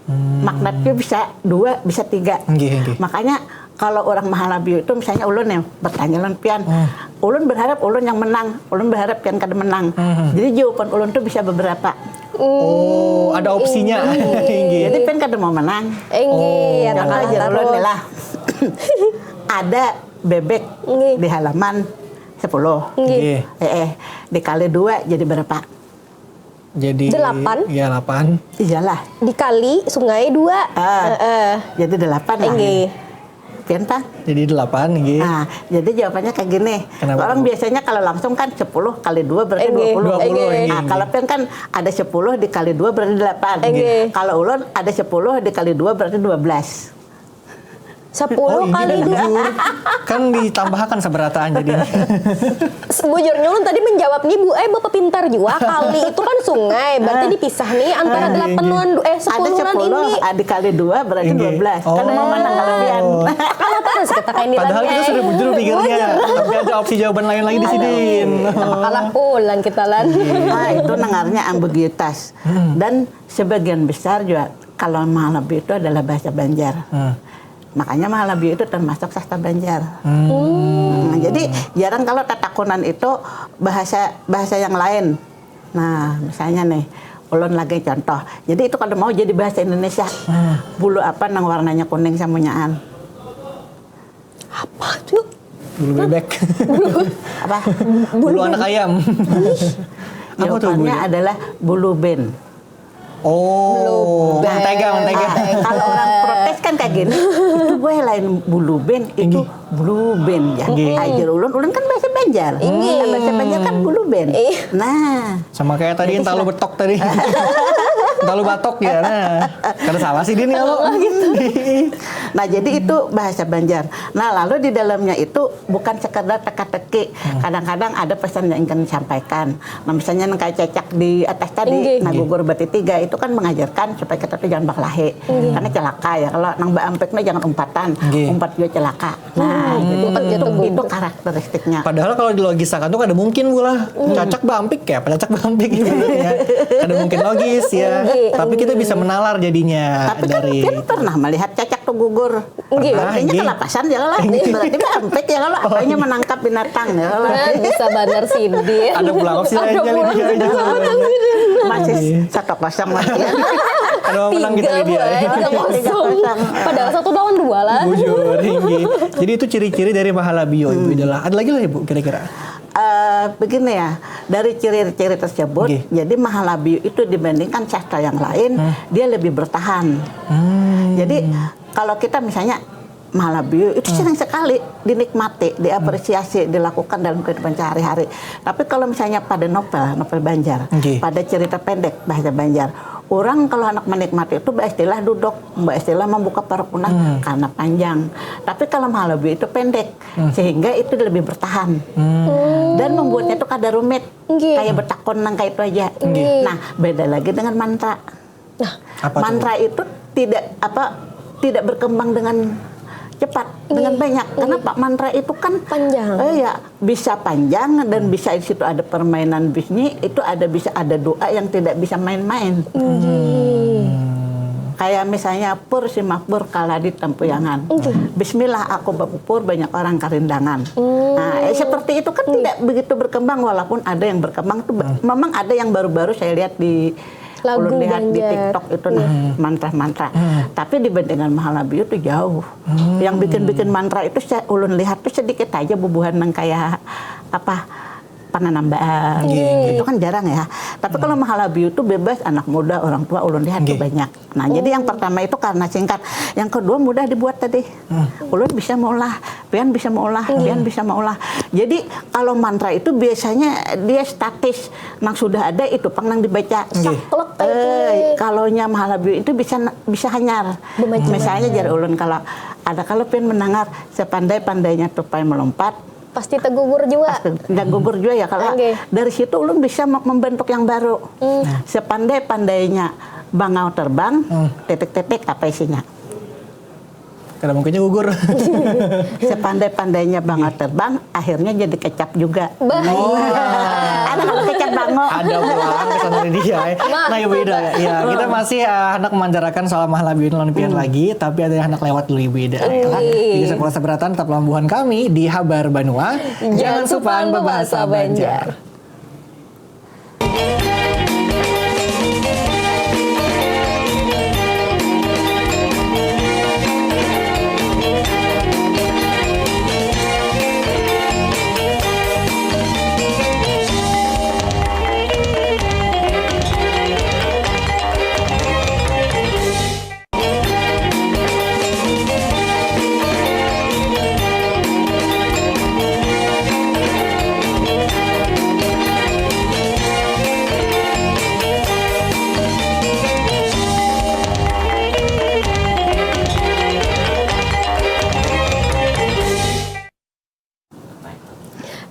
Hmm. Maknanya bisa dua, bisa tiga. Inggih, inggih. Makanya kalau orang Mahalabiu itu misalnya ulun ya bertanya lawan pian. Hmm. Ulun berharap ulun yang menang, ulun berharap pian kada menang. Hmm. Jadi jawaban ulun tuh bisa beberapa. Oh, ada opsinya. Inggih. Jadi pian kada mau menang. Inggih, ya Contoh tengah aja ulun taruh. Lah. Ada bebek Inggih. Di halaman sepuluh. Inggih. Inggih. Eh, eh, dikali dua jadi berapa? Jadi Delapan. Ya, delapan. Iyalah. Dikali sungai dua. Ah. Heeh. Jadi delapan lah. Inggih. Pian, Pak? Jadi delapan, inggih. Nah, jadi jawabannya kayak gini. Kenapa, Orang Bu? Biasanya kalau langsung kan sepuluh kali dua berarti Inggih. dua puluh. Dua puluh, Inggih. inggih. Nah, kalau pian kan ada sepuluh dikali dua berarti delapan. Inggih. Kalau ulun ada sepuluh dikali dua berarti dua belas. Sepuluh Oh, ini kali dua. Bujur. Kan ditambahkan seberataan jadi. Sebujurnya ulun tadi menjawab nih, Bu, eh, Bapak pintar juga. Kali itu kan sungai, berarti dipisah nih antara Ah, delapan iya. lan du- eh Ada sepuluh lan sepuluh ini. ah, dikali dua berarti Inggih. dua belas. Kan Oh. mau menang kalau pian. Kalau terus kita kayak ini Padahal lagi, kita eh. sudah bujur pikirnya. Tapi ada opsi jawaban lain lagi di sini. Apa kalah pulang kita lan. Nah, itu nengarnya ambiguitas. Dan sebagian besar juga kalau Mahalabiu itu adalah bahasa Banjar. Hmm. Makanya Mahalabiu itu termasuk sastra Banjar. Hmm. Nah, jadi jarang kalau tatakunan itu bahasa bahasa yang lain. Nah, misalnya nih, ulun lagi contoh. Jadi itu kalau mau jadi bahasa Indonesia. Bulu apa nang warnanya kuning samunyaan? Apa tuh? Bulu bebek. Apa? Bulu anak ayam. Apa tuh, Bu? Jawabannya adalah bulu ben. Oh, mentega, mentega. Ah, kalau orang protes kan kayak gini, itu gue lain bulu ben, itu Inggih. Blue band ya. Nggih. Ajar ulun, ulun kan bahasa Banjar. Inggih. Kan bahasa Banjar kan bulu band. Ih. Nah, Sama kayak tadi entalu betok tadi. Entalu batok ya. Nah, kada salah sih dia nih kalau. Nah, jadi itu bahasa Banjar. Nah, lalu di dalamnya itu bukan sekedar teka-teki. Kadang-kadang ada pesan yang ingin disampaikan. Nah, misalnya yang kayak cecak di atas tadi, Inggih. nah, gugur berarti tiga, itu kan mengajarkan supaya kita tuh jangan bakalahi. Karena celaka ya, kalau nang baampek nih jangan umpatan, Inggih. umpat juga celaka. Nah, jadi Umpat itu, jatuh itu gugur. Karakteristiknya. Padahal kalau dilogisakan tuh kada mungkin pula. Cacak baampik ya, apa cacak baampik gitu ya. Kada mungkin logis ya. Inggih. Tapi kita bisa menalar jadinya Tapi kan dari pian pernah melihat cacak tuh gugur. Inggih. Pernah, Artinya inggih. Kelapasan ya lah. Berarti baampek ya kalau apanya menangkap binatang ya lah. Nah, bisa banar sih, Din. Ada pulang opsi Ada lainnya, pulang Lydia. opsi lainnya. Masih satu kosong masih. Ada mau menang kita, Tiga, Lydia. Bu, eh, tiga kosong. Padahal satu lawan dua lah. Bujur, inggih. Jadi itu ciri-ciri dari Mahalabio, Ibu Ida lah. Ada lagi lah, Ibu, kira-kira? Eh, begini ya, dari ciri-ciri tersebut, Nggih. Jadi Mahalabio itu dibandingkan sastra yang lain, dia lebih bertahan. Hmm. Jadi kalau kita misalnya Malabiu itu sering sekali dinikmati, diapresiasi, dilakukan dalam kehidupan sehari-hari. Tapi kalau misalnya pada novel, novel Banjar, Nggih. pada cerita pendek bahasa Banjar, orang kalau anak menikmati itu baistilah duduk, baistilah membuka parukuna karena panjang. Tapi kalau Malabiu itu pendek, sehingga itu lebih bertahan dan membuatnya itu kada rumit, Nggih. Kayak betakon nang kayak itu aja. Nggih. Nah, beda lagi dengan mantra. Nah, Apa tuh? Mantra itu tidak apa tidak berkembang dengan cepat, dengan banyak. Kenapa? Mantra itu kan Panjang. Eh, ya, bisa panjang dan bisa di situ ada permainan bisnis, itu ada bisa ada doa yang tidak bisa main-main. Kayak misalnya pur si mapur kala di tempuyangan. Bismillah aku bapupur banyak orang karindangan. Nah, eh, seperti itu kan tidak begitu berkembang walaupun ada yang berkembang tuh ba- memang ada yang baru-baru saya lihat di Lagu ulun lihat di Banjar. TikTok itu nah mantra-mantra. Tapi dibandingkan Mahalabiu tuh jauh. Yang bikin-bikin mantra itu saya ulun lihat tuh sedikit aja bubuhan yang kayak apa penanambaan. Itu kan jarang ya. Tapi kalau Mahalabiu tuh bebas anak muda, orang tua ulun lihat tuh Nggih. banyak. Nah, jadi yang pertama itu karena singkat. Yang kedua mudah dibuat tadi. Ulun bisa maulah, pian bisa maulah, pian bisa maulah. Jadi kalau mantra itu biasanya dia statis, nang sudah ada itu pang nang dibaca. Nggih. Saklek kayak Eh, kalau nya Mahalabiu itu bisa bisa hanyar. Bemacam-macam. Misalnya jar ulun kalau ada kalau pian mendengar sepandai-pandainya tupai melompat, Pasti tegugur juga. Pasti nggak gugur juga ya kalau Nggih. dari situ ulun bisa me- membentuk yang baru. Sepandai-pandainya bangau terbang, titik-titik apa isinya? Kada mungkinnya gugur. Sepandai-pandainya bangau terbang, akhirnya jadi kecap juga. Bah. Ada kalau kecap bangau. Ada pulang ke sana dia. Eh. Nah, Ibu Ida, ya, kita masih uh, hendak memanjarakan soal Mahalabiu lawan pian lagi, tapi ada yang hendak lewat dulu Ibu Ida. Ya. Jadi sekolah seberatan tetap lambuhan kami di Habar Banua. Jangan supan bebahasa Banjar.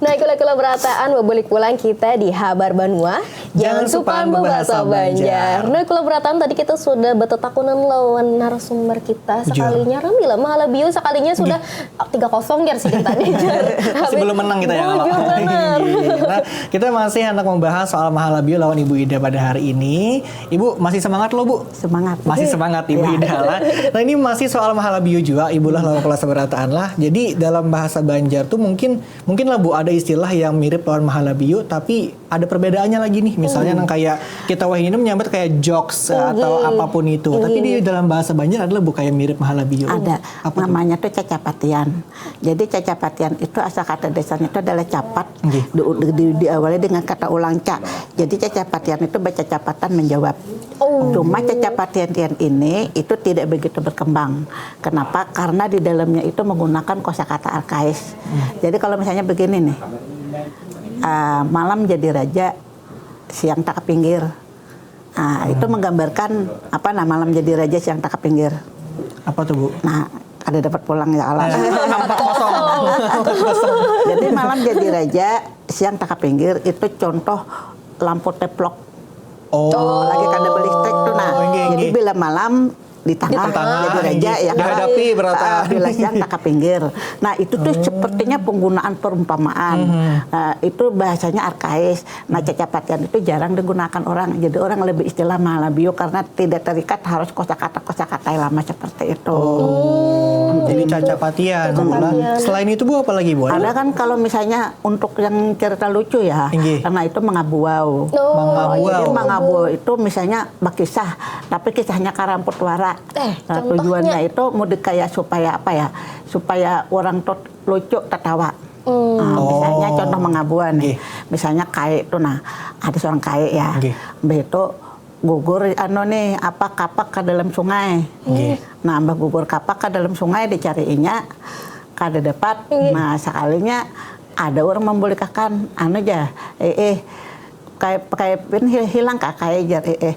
Nah, kula-kula berataan, balik pulang kita di Habar Banua. Jangan supan bebahasa Banjar. Nah, kula berataan tadi kita sudah bertetakunan lawan narasumber kita. Sekalinya rami lah, Mahalabiu sekalinya sudah tiga kosong jar sidin tadi. Jar. Masih belum menang kita ya. Belum, belum menang. Nah, kita masih hendak membahas soal Mahalabiu lawan Ibu Ida pada hari ini. Ibu masih semangat loh Bu? Semangat. Masih semangat Ibu Ida lah. Nah, ini masih soal Mahalabiu juga, Ibu lah lawan kula sabarataan lah. Jadi dalam bahasa Banjar tuh mungkin mungkin lah Bu ada istilah yang mirip lawan Mahalabiu tapi ada perbedaannya lagi nih. Misalnya nang kayak kita wahini menyambat kayak jokes atau apapun itu. Tapi di dalam bahasa Banjar adalah Bu kayak mirip Mahalabiu. Ada. Apa tuh? Namanya tuh cacapatian. Jadi cacapatian itu asal kata dasarnya itu adalah capat. Nggih. Di, di, di, diawali dengan kata ulang ca. Jadi cacapatian itu bercacapatan menjawab. Cuma cacapatian-tian ini itu tidak begitu berkembang. Kenapa? Karena di dalamnya itu menggunakan kosakata arkais. Jadi kalau misalnya begini nih, ah, malam jadi raja, siang tak pinggir. Ah, itu menggambarkan apa nah malam jadi raja siang tak pinggir. Apa tuh Bu? Nah, ada dapat pulang ya Allah. Nampak kosong. Jadi malam jadi raja, siang tak pinggir itu contoh lampu teplok. Oh. Lagi kada berlistrik tuh nah. Nggih, Jadi nggih. Bila malam di tengah, Di tengah, jadi raja nggih. Ya kan? Dihadapi berataan. Ah, bila siang tak pinggir. Nah, itu tuh sepertinya penggunaan perumpamaan. Nah, itu bahasanya arkais. Nah, cacapatian itu jarang digunakan orang. Jadi orang lebih istilah Malabiu karena tidak terikat harus kosakata-kosakata yang lama seperti itu. Jadi cacapatian. Nah, selain itu Bu apa lagi Bu? Ada kan kalau misalnya untuk yang cerita lucu ya, Inggih. Karena itu mangabuau. Mangabuau. Jadi mangabuau itu misalnya bakisah, tapi kisahnya karamput wara. Eh, Nah, contohnya? Tujuannya itu mau dikaya supaya apa ya? Supaya orang tuh lucu tertawa. Nah, misalnya Oh. Contoh mangabuan nih. Nggih. Misalnya kai itu nah, ada seorang kai ya. Nggih. Mbah itu gugur anu nih apa kapak ke dalam sungai. Nggih. Nah, mbah gugur kapak ke dalam sungai dicariinya kada dapat. Nggih. Nah, sekalinya ada orang membolehkan anu aja, eh, eh kayak kayak pin hil- hilang kak kayak aja, eh, eh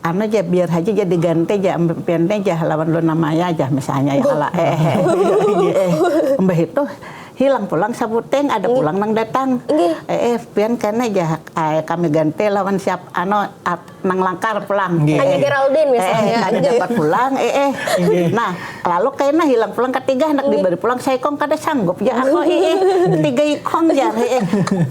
anu aja biar aja jadi ganti aja pian aja lawan Luna Maya aja misalnya ya kalau eh, eh, eh, eh, mbah itu hilang pulang sabuting ada pulang nang datang. Nggih. Eh, eh pian kena aja eh, kami ganti lawan siap anu at- nang langkar pulang. Nggih. Hanya Geraldine misalnya. Eh, kada dapat pulang, eh, eh. Nah, lalu kena hilang pulang ketiga, hendak diberi pulang saikong kada sanggup ya aku, eh, eh. Tiga ikong ya, eh, eh.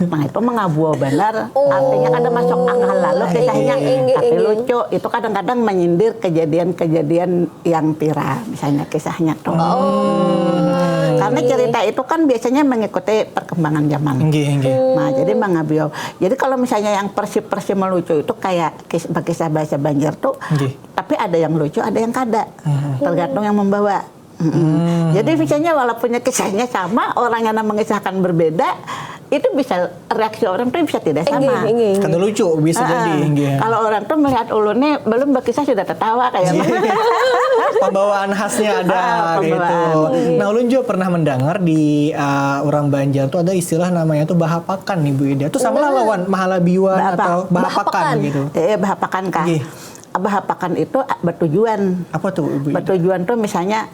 Nah, itu mengabua benar. Oh. Artinya kada masuk akal lalu kisahnya. Inggih, inggih, tapi inggih. Lucu, itu kadang-kadang menyindir kejadian-kejadian yang pira, misalnya kisahnya tuh. Oh. Karena cerita itu kan biasanya mengikuti perkembangan zaman. Nggih, nggih. Nah, jadi mengabua. Jadi kalau misalnya yang persi-persi melucu itu kayak kis- berkisah bahasa Banjar tuh, tapi ada yang lucu, ada yang kada. Tergantung yang membawa. Jadi misalnya walaupun kisahnya sama, orang yang mengisahkan berbeda, itu bisa reaksi orang tuh bisa tidak sama. Inggih, inggih. Kada lucu bisa jadi. Inggih. Kalau orang tuh melihat ulunnya belum berkisah sudah tertawa kayak. Pembawaan khasnya ada ah, gitu. Pembawaan. Nah, ulun juga pernah mendengar di uh, orang Banjar tuh ada istilah namanya tuh bahapakan nih Bu Ida. Itu sama lah lawan mahalabiuan atau bahapakan gitu. Eh, bahapakan kah? Nggih. Bahapakan itu ah, bertujuan. Apa tuh Ibu Ida? Bertujuan tuh misalnya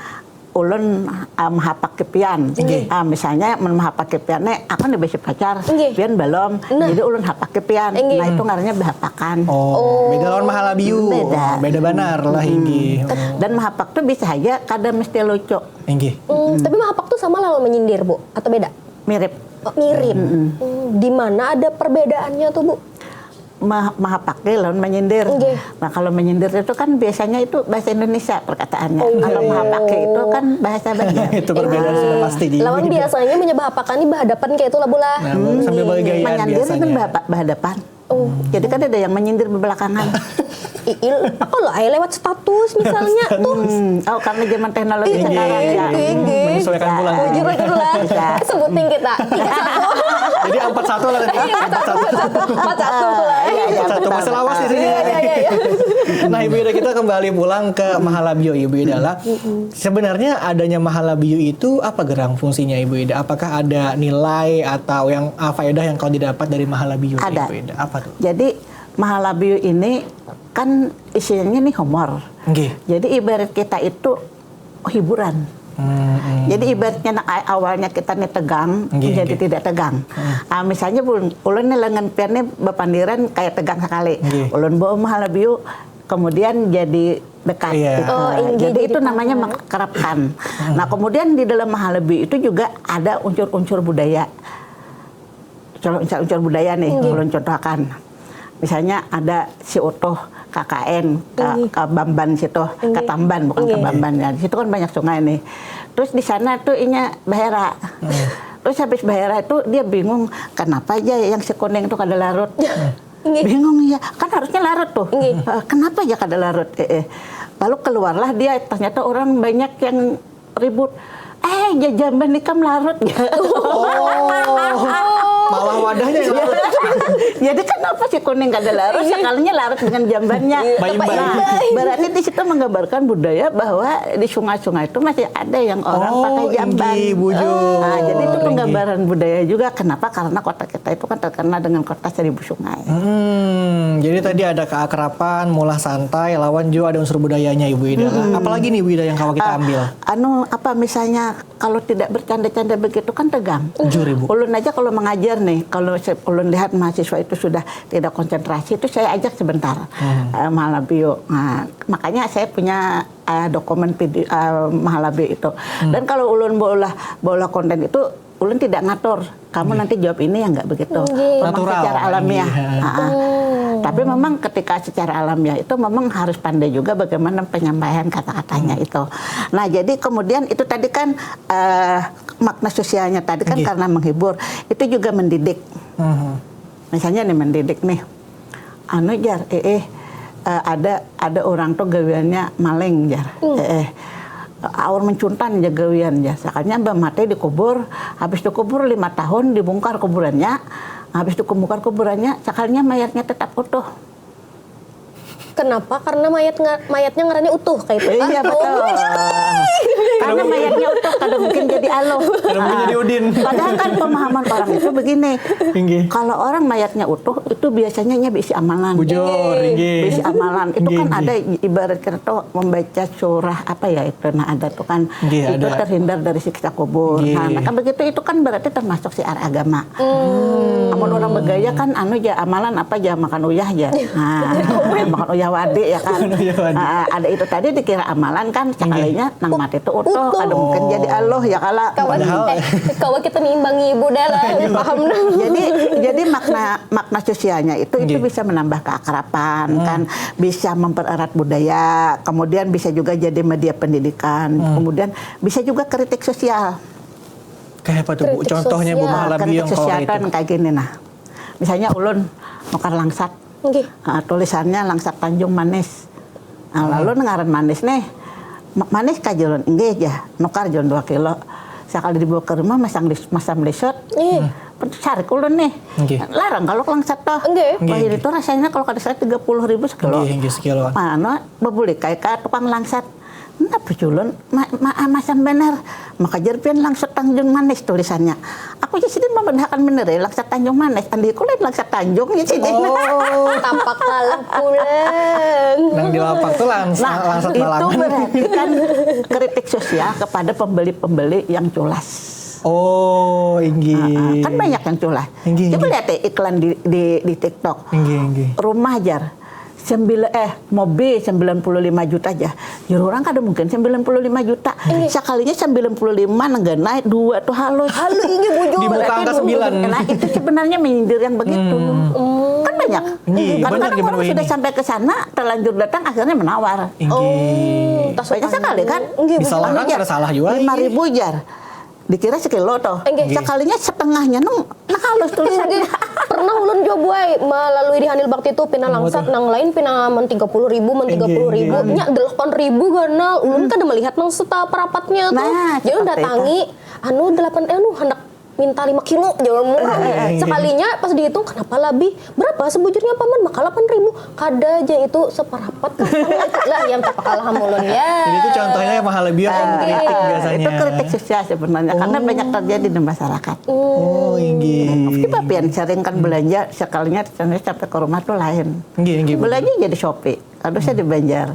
ulun um, hapak kipian. Uh, misalnya mun hapak kipian nih aku nih besi pacar, pian belum. Nah. Jadi ulun hapak kipian. Nah, itu ngarannya bahapakan. Oh, beda lawan mahalabiu. Beda. Beda banar lah ini. Dan mahapak tuh bisa aja kada mesti lucu. Inggih. Hmm, tapi mahapak tuh sama lawan menyindir, Bu, atau beda? Mirip. Oh, mirip. Hmm, di mana ada perbedaannya tuh, Bu? Mah, mahapak lawan menyindir. Nah, kalau menyindir itu kan biasanya itu bahasa Indonesia perkataannya. Oh, kalau mahapak itu kan bahasa Banjar. Itu perbedaan sudah pasti di. Lawan biasanya menyebab apakan ini berhadapan kayak itu lah, Bu lah. Nah, sambil bergayaan. Menyindir itu berhadapan. Oh. Jadi kan ada yang menyindir bebelakangan. Iil, aku lo ayo lewat status misalnya tuh. Hmm. Oh, karena zaman teknologi sekarang ya. Menyesuaikan pulang. Jujur aja lah. Sebutin kita. Tiga satu. Jadi empat satu lah tadi. Empat satu. Empat satu lah. Empat satu. Masih lawas di sini. Iya, iya, iya. Nah, Ibu Ida, kita kembali pulang ke Mahalabio, Ibu Ida lah. Sebenarnya adanya Mahalabio itu apa gerang fungsinya, Ibu Ida? Apakah ada nilai atau yang uh, faedah yang kau didapat dari Mahalabio, Ibu Ida? Ada. Apa tuh? Jadi Mahalabio ini kan isinya nih humor. Nggih. Jadi ibarat kita itu hiburan. Hmm, hmm. Jadi ibaratnya nak awalnya kita nih tegang, nggih, jadi nggih. Tidak tegang. Hmm. Ah, misalnya ulun nih lengan pian nih bapandiran kayak tegang sekali. Nggih. Ulun bawa mahalabiu, kemudian jadi dekat. Iya. Gitu. Oh, jadi itu namanya mengkerapkan. Hmm. Nah, kemudian di dalam mahalabiu itu juga ada unsur-unsur budaya. Kalau unsur budaya nih, kalau contohkan, misalnya ada si Utuh K K N ke, ke Bamban situ, ke Tamban bukan ke Bamban ya. Di situ kan banyak sungai nih. Terus di sana tuh inya bahera. Terus habis bahera itu dia bingung kenapa aja yang si kuning itu kada larut. Bingung ya, kan harusnya larut tuh. Uh, kenapa aja kada larut? Eh, eh. Lalu keluarlah dia, ternyata orang banyak yang ribut. Eh, jajamban ikam larut. Oh, malah wadahnya yang larut. Jadi kenapa si kuning kada larut? Sekalinya larut dengan jambannya. Nah, berarti di situ menggambarkan budaya bahwa di sungai-sungai itu masih ada yang orang oh, pakai jamban. Inggih, bujur. Nah, jadi itu penggambaran budaya juga. Kenapa? Karena kota kita itu kan terkenal dengan kota seribu sungai. Hmm, jadi tadi ada keakraban, mulah santai, lawan juga ada unsur budayanya Ibu Ida. Hmm. Apalagi nih Ibu Ida yang kalau kita ambil? Anu apa misalnya kalau tidak bercanda-canda begitu kan tegang. Jujur Ibu. Ulun aja kalau mengajar nih, kalau ulun lihat mahasiswa itu sudah tidak konsentrasi itu saya ajak sebentar. Hmm. Uh, Mahalabio. Nah, makanya saya punya uh, dokumen video uh, Mahalabio itu. Hmm. Dan kalau ulun bola bola konten itu ulun tidak ngatur kamu nanti jawab ini ya nggak begitu. Memang secara alamiah. Tapi memang ketika secara alamiah itu memang harus pandai juga bagaimana penyampaian kata-katanya itu. Nah, jadi kemudian itu tadi kan uh, makna sosialnya tadi kan karena menghibur, itu juga mendidik. Misalnya nih mendidik nih. Anu jar, eh, eh uh, ada ada orang tuh gawiannya maling jar. Eh, eh aur mencuntan aja gawian ya. Sakalinya mbak mati dikubur, habis dikubur lima tahun dibongkar kuburannya, habis dikubur kuburannya, sakalinya mayatnya tetap utuh. Kenapa? Karena mayat nga- mayatnya ngarannya utuh kayak itu. Iya betul. Karena mayatnya utuh kada mungkin jadi aluh. Kada mungkin jadi Udin. Padahal kan pemahaman orang itu begini. Inggih. Kalau orang mayatnya utuh itu biasanya nya berisi amalan. Bujur, inggih. Berisi amalan. Itu Inggih, kan inggih. Ada ibarat kita tuh membaca surah apa ya itu nah ada tuh kan Inggih, itu ada. Terhindar dari siksa kubur. Inggih. Nah, nah kan begitu itu kan berarti termasuk siar agama. Amun orang bergaya kan anu aja amalan apa aja makan uyah aja. Nah, makan uyah wadi ya kan. Makan uyah wadi. Ah, ada itu tadi dikira amalan kan sekalinya nang mati itu utuh Utuh. Kada mungkin jadi aluh ya kala. Kawan eh, kawan kita nimbang ibu dah lah, paham nah. Jadi jadi makna makna sosialnya itu itu Nggih. Bisa menambah keakraban kan, bisa mempererat budaya, kemudian bisa juga jadi media pendidikan, kemudian bisa juga kritik sosial. Kayak apa tuh Bu? Kritik Contohnya Bu sosial. Mahalabi Kritik yang kalau sosial kayak kan itu. Kayak gini nah. Misalnya ulun nukar langsat. Nggih. Ah, tulisannya langsat Tanjung manis. Nah, lalu ngaran manis nih. Ma- Manis kah julun? Nggih jah, nukar julun dua kilo. Sakali dibawa ke rumah masang di masam lisut. Ih. Sarik ulun nih. Nggih. Larang kalau langsat toh. Nggih. Wah ini tuh rasanya kalau kada salah tiga puluh ribu sekilo. Nggih, nggih, sekiloan. Mana bebuli kayak ka tukang langsat. Kenapa julun ma, ma, masam benar? Maka jar pian langsat Tanjung Manis tulisannya. Aku aja sidin membedahakan bener ya langsat Tanjung Manis. Andi ku lain langsat Tanjung ya sidin. Oh, Tampak kalah pulang. Nang di lapak tuh langsat Nah, langsat itu balangan. Berarti kan kritik sosial kepada pembeli-pembeli yang culas. Oh, inggih. Ah, kan banyak yang culas. Inggih, Coba inggih. Lihat ya, iklan di di, di TikTok. Inggih, inggih. Rumah jar sembilan eh mobil sembilan puluh lima juta aja. Ya orang kada mungkin sembilan puluh lima juta. Sekalinya sembilan puluh lima nang ganai dua tuh halus. Halo ini bujur. Di muka Berarti angka dulu. sembilan. Nah itu sebenarnya menyindir yang begitu. Hmm. Kan banyak. Iya, Karena banyak kan zaman orang ini. Sudah sampai ke sana, terlanjur datang akhirnya menawar. Inggih. Oh, tas Banyak sekali kan? Nggih, Disalahkan Anu jar, kada salah juga, lima ribu jar. Dikira sekilo tuh. Inggih. Sekalinya setengahnya nang nang halus tulisannya. Nggih. Pernah ulun jua buai melalui di Hanil Bakti tu pina langsat nang lain pina men tiga puluh ribu men tiga puluh ribu nya delapan ribu ganal ulun kada melihat nang seta perapatnya tu Nah, jadi ulun seperti datangi anu delapan eh anu handak minta lima kilo jawab murah sekalinya pas dihitung kenapa lebih berapa sebujurnya paman maka delapan ribu kada aja itu seperapat lah yang tapakalah ulun ya Jadi itu contohnya yang mahal lebih yang kritik biasanya. Itu kritik sosial sebenarnya karena banyak terjadi di masyarakat. Oh, inggih. Kita pian sering kan belanja sekalinya ternyata sampai ke rumah tuh lain. Inggih, inggih. Belanja jadi Shopee, harusnya di Banjar.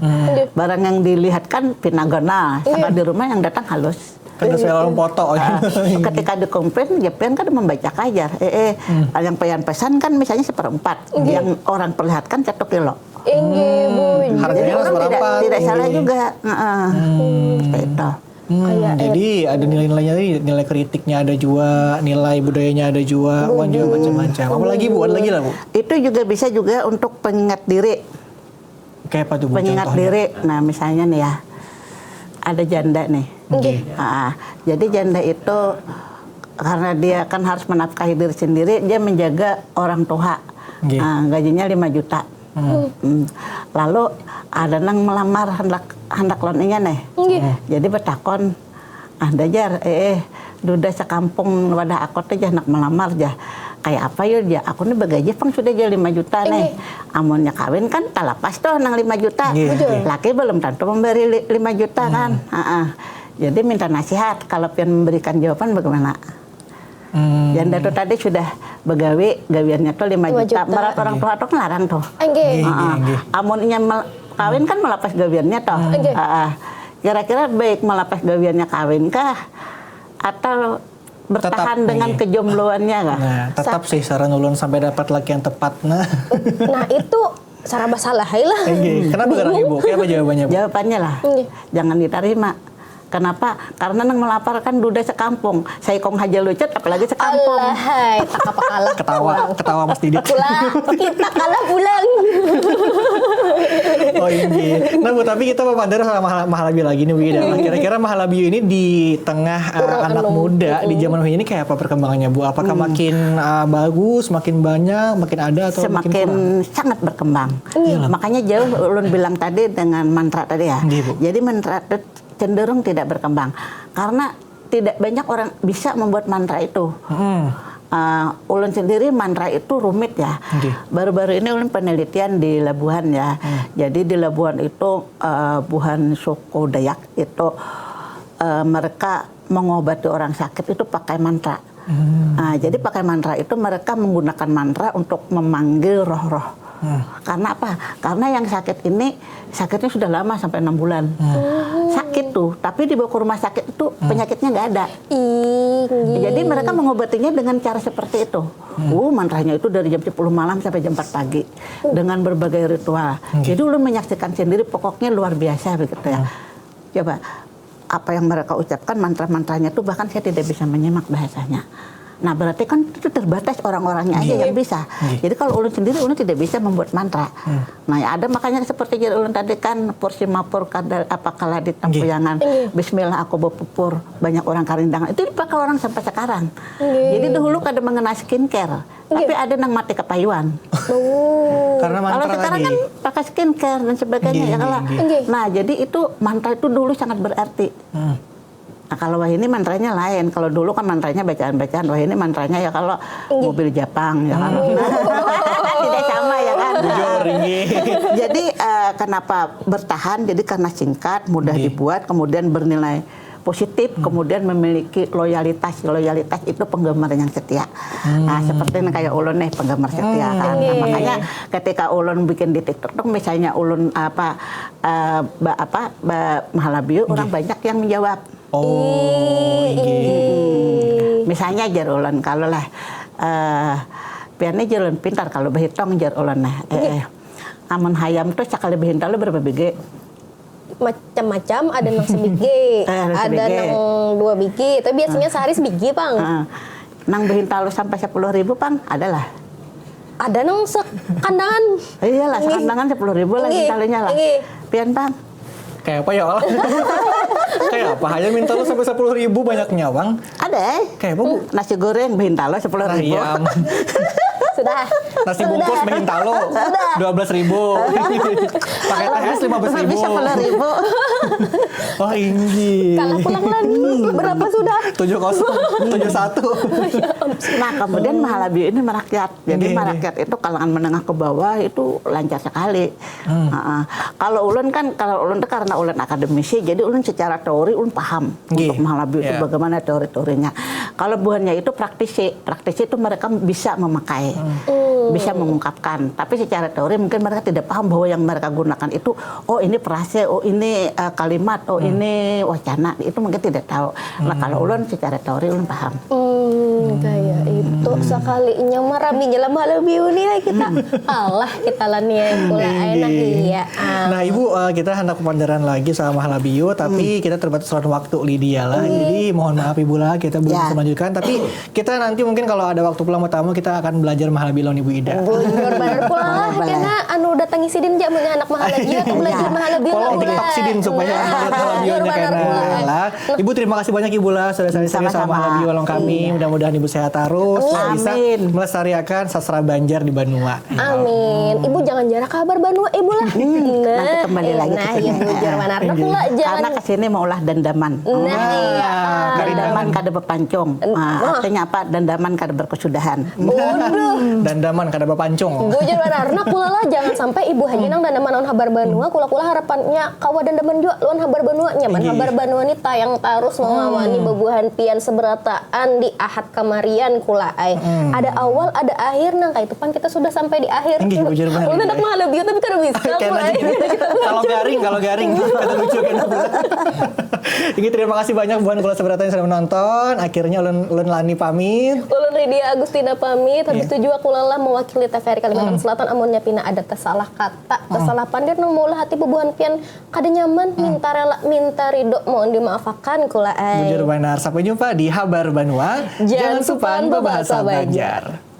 Barang yang dilihat kan pina ganal, sama di rumah yang datang halus. Kada sesuai lawan foto. Ah, ketika dikomplain, ya pian kan membaca aja. Eh, eh, yang pian pesan kan misalnya seperempat, yang orang perlihatkan satu kilo. Inggih, Bu. Harganya Jadi orang tidak, seberapa? Tidak salah juga. Heeh. Seperti itu. Hmm, jadi ada nilai-nilainya tadi, nilai kritiknya ada juga, nilai budayanya ada juga, wan juga macam-macam. Apalagi Bu, ada lagi lah Bu. Itu juga bisa juga untuk pengingat diri. Kayak apa tuh Bu? Pengingat Contohnya? Diri. Nah, misalnya nih ya, ada janda nih. Nggih. Ah, jadi janda itu karena dia kan harus menafkahi diri sendiri, dia menjaga orang tua. Nggih. Ah, gajinya lima juta. Hmm. Lalu ada nang melamar hendak hendak lawan inya nih. Jadi bertakon, ah dajar, eh, eh, duda sekampung wadah aku tuh jah nak melamar jah. Kayak apa ya jah? Aku nih bagaji pang sudah jah lima juta nih. Amunnya kawin kan talapas tuh nang lima juta. Laki belum tentu memberi lima juta kan. Jadi minta nasihat kalau pian memberikan jawaban bagaimana? Hmm. Janda tuh tadi sudah begawi, gawiannya tuh lima juta. Merat orang tua tuh ngelarang tuh. Enggak. Nggih, nggih. Amun inya kawin kan melapas gawiannya tuh. Kira-kira baik melapas gawiannya kawin kah atau bertahan dengan kejombloannya kah? Nah, tetap sih saran ulun sampai dapat laki yang tepat nah. Nah itu saraba salah lah. Nggih. Kenapa garang ibu? Kayak apa jawabannya bu? Jawabannya lah, jangan diterima. Kenapa? Karena nang melapar kan duda sekampung. Saikung haja lucut, apalagi sekampung. Alahai, tak apa kalah. Ketawa, ketawa mas Didit. Pulang, kita kalah pulang. Oh iya. Nah bu, tapi kita mau pander sama mahal mahalabi lagi nih bu. Kira-kira mahalabi ini di tengah uh, anak muda di zaman ini kayak apa perkembangannya bu? Apakah hmm. makin uh, bagus, makin banyak, makin ada atau semakin makin kurang? Sangat berkembang. Iya. Makanya jauh ulun bilang tadi dengan mantra tadi ya. Iya, jadi mantra cenderung tidak berkembang karena tidak banyak orang bisa membuat mantra itu. Hmm. Uh, ulun sendiri mantra itu rumit ya. Okay. Baru-baru ini ulun penelitian di Labuhan ya. Hmm. Jadi di Labuhan itu uh, buhan suku Dayak itu uh, mereka mengobati orang sakit itu pakai mantra. Hmm. Uh, jadi pakai mantra itu mereka menggunakan mantra untuk memanggil roh-roh. Hmm. Karena apa? Karena yang sakit ini sakitnya sudah lama sampai enam bulan. Hmm. Sakit tuh, tapi dibawa ke rumah sakit itu hmm. penyakitnya nggak ada. Ih, jadi mereka mengobatinya dengan cara seperti itu. Hmm. Uh, mantranya itu dari jam sepuluh malam sampai jam empat pagi hmm. dengan berbagai ritual. Hmm. Jadi ulun menyaksikan sendiri, pokoknya luar biasa begitu ya. Hmm. Coba apa yang mereka ucapkan, mantra-mantranya tuh bahkan saya tidak bisa menyimak bahasanya. Nah, berarti kan itu terbatas orang-orangnya aja yang bisa. Jadi kalau ulun sendiri, ulun tidak bisa membuat mantra. Hmm. Nah, ada makanya seperti jadi ulun tadi kan, pur simapur kada apa kala di tampuyangan. Bismillah aku bepupur, banyak orang karindangan. Itu dipakai orang sampai sekarang. Jadi dahulu kada mengenal skincare. Tapi ada nang mati kepayuan. Oh. Karena mantra. Kalau sekarang tadi kan pakai skincare dan sebagainya ya kalau. Nah, jadi itu mantra itu dulu sangat berarti. Hmm. Nah, kalau wahini mantranya lain. Kalau dulu kan mantranya bacaan-bacaan, wahini mantranya ya kalau mobil Japang ya kan. Tidak sama ya kan. Bujur, inggih. Jadi uh, kenapa bertahan? Jadi karena singkat, mudah dibuat, kemudian bernilai positif, hmm. kemudian memiliki loyalitas. Loyalitas itu penggemar yang setia. Hmm. Nah, seperti ini kayak ulun nih penggemar setia hmm. kan. Nah, makanya ketika ulun bikin di TikTok tuh misalnya ulun apa uh, ba, apa ba, Mahalabiu, orang banyak yang menjawab. Oh, inggih. Misalnya jar ulun kalau lah uh, pian jar ulun pintar kalau berhitung jar ulun nah. Eh, eh. Amun hayam tuh sekali behintalu berapa bigi? Macam-macam, ada nang sebigi, ada nang dua bigi, tapi biasanya sehari sebigi pang. Uh, nang behintalu sampai sepuluh ribu pang adalah. Ada nang sekandangan. Iyalah, sekandangan sepuluh ribu lah hintalunya lah. Pian pang. Kayak apa ya Allah? Kayak apa? Hanya minta lu sampai sepuluh ribu banyaknya bang. Ada eh. Kayak apa bu? Nasi goreng behintalu sepuluh ribu. Nah, iya. Sudah. Nasi bungkus behintalu dua belas ribu. Pakai teh es lima belas ribu. Bisa sepuluh ribu. Oh inggi. Kalah pulang lagi. Berapa sudah? Tujuh kosong, tujuh satu. Nah kemudian Mahalabiu ini merakyat. Jadi merakyat itu kalangan menengah ke bawah itu lancar sekali. Hmm. Uh, kalau ulun kan, kalau ulun itu karena ulun akademisi, jadi ulun secara teori ulun paham okay. untuk Mahalabiu yeah. itu bagaimana teori-teorinya. Kalau buhannya itu praktisi, praktisi itu mereka bisa memakai, hmm. bisa mengungkapkan. Tapi secara teori mungkin mereka tidak paham bahwa yang mereka gunakan itu, oh ini frase, oh ini uh, kalimat, oh hmm. ini wacana, itu mungkin tidak tahu. Nah kalau ulun secara teori ulun paham. Hmm, kaya itu. Sakalinya mah rami ja lah Mahalabiu ni ai kita. Alah kita lah ni ai pula ai nah iya. Nah ibu, uh, kita handak pandaran lagi sama Mahalabiu, tapi kita terbatas lawan waktu Lydia lah. Jadi mohon maaf ibu lah, kita belum bisa melanjutkan. Tapi kita nanti mungkin kalau ada waktu pulang bertamu kita akan belajar Mahalabiu lawan ibu Ida. Bujur banar pulang lah, kena anu datangi sidin ja munnya handak Mahalabiu atau belajar Mahalabiu lah. Follow TikTok sidin supaya Mahalabiunya kena lah. Ibu terima kasih banyak Ibu lah sudah sering-sering sama Mahalabiu lawan kami. Mudah-mudahan Ibu sehat terus dan bisa melestariakan sastra Banjar di Banua. Amin. Ibu jangan jarang kabar Banua Ibu lah. Hmm, nah, nanti kembali lagi. Nah, Ibu jangan karena kesini mau ulah dandaman. Nah, iya. Dandaman kada bepancung. Nah, artinya apa? Dandaman kada berkesudahan. Dandaman kada bepancung. Bujur banar. Nah, kula lah jangan sampai Ibu hanya nang dandaman lawan Habar Banua, kula-kula harapannya kawa dandaman jua lawan Habar Banua. Nyaman Habar Banua ni tayang tarus mengawani bebuahan pian seberataan di Ahad kamarian kula ai. Ada awal, ada akhir, nang kaitu pang kita sudah sampai di akhir. Ulun handak Mahalabiu tapi kada bisa kula ai. Kalau garing, kalau garing, kada lucu kena. Inggih terima kasih banyak buhan kula seberataan yang sudah menonton. Akhirnya ulun ulun Lani pamit. Ulun Lydia Agustina pamit. Habis itu jua kula lah mewakili TVRI Kalimantan Selatan amunnya pina ada tesalah kata, tesalah pandir nang maulah hati bebuhan pian kada nyaman, minta rela, minta ridho, mohon dimaafakan kula ai. Bujur banar. Sampai jumpa di Habar Banua. Jangan supan bebahasa Banjar.